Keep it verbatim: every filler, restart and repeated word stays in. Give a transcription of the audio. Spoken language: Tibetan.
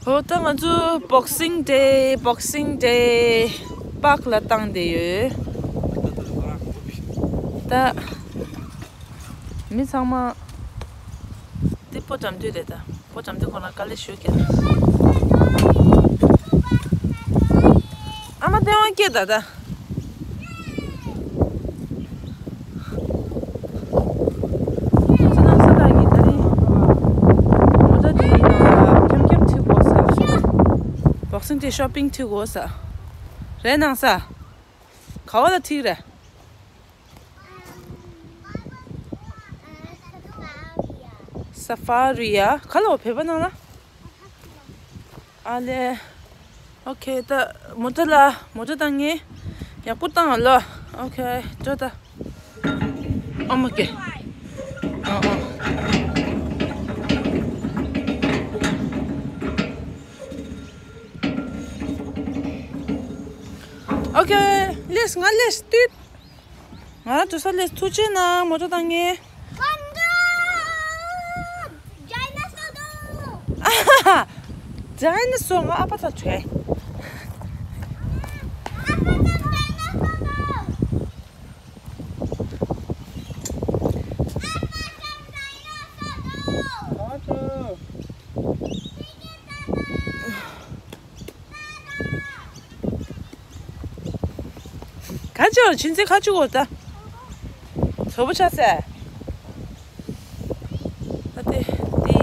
འོ་ད་ང་ཚོ་Boxing Day Boxing Day པཱརྐ་ལ་བཏང་བསྡད་ཡོད། ད་མི་ཚང་མ་འདི་སྤོ་འགྲམ་དུས་རེད། ད་སྤོ་འགྲམ་དུས་ཁོ་ན་དཀའ་ལས་ཞུ་གི། ཨ་མ་སྟོན་དབང་སྐྱེས་ད་ད། ཁྱེད་རང་ས་ཐག་གི་ད་རིང་མོ་ཊ་འདིའི་ནང་ལ་འཁྱམ་འཁྱམ་ཁྲིད་དགོས་ས། Boxing Day shopping ཁྲིད་དགོས་ས་རེད། ནང་ས་ག་བ་ལ་ཁྲིད་རེད། Safari ཡ། ག་ལ་བ་བོད་པ་ནང་ལ། ཨ་ལེ། ཨོ་ཁེ། ད་མོ་ཊ་ལ་མོ་ཊ་བཏང་ངེ་ཡག་པོ་བཏང་ལོ། ཨོ་ཁེ། འགྲོ་ད། ཨ་མ་ཀེ། ཨ་ཨ། ཨོ་ཁེ། ལེས་ང་ལེས་ཏིད། ང་རང་དུ་ས་ལས་ཐུགས་རྗེ་གནང་། མོ་ཊ་བཏང་ངེ། ཨ་ཧ་ཧ། ཌའི་ནོ་སོར་ང་ཨ་ཕ་ཚ་བྱོས། ཁ་ཅོར་ཆུན་ཚེ་ཁ་ཅུ་གོ་ད། ཚོ་བོ་ཆ་སེ། ད་དེ་དེ།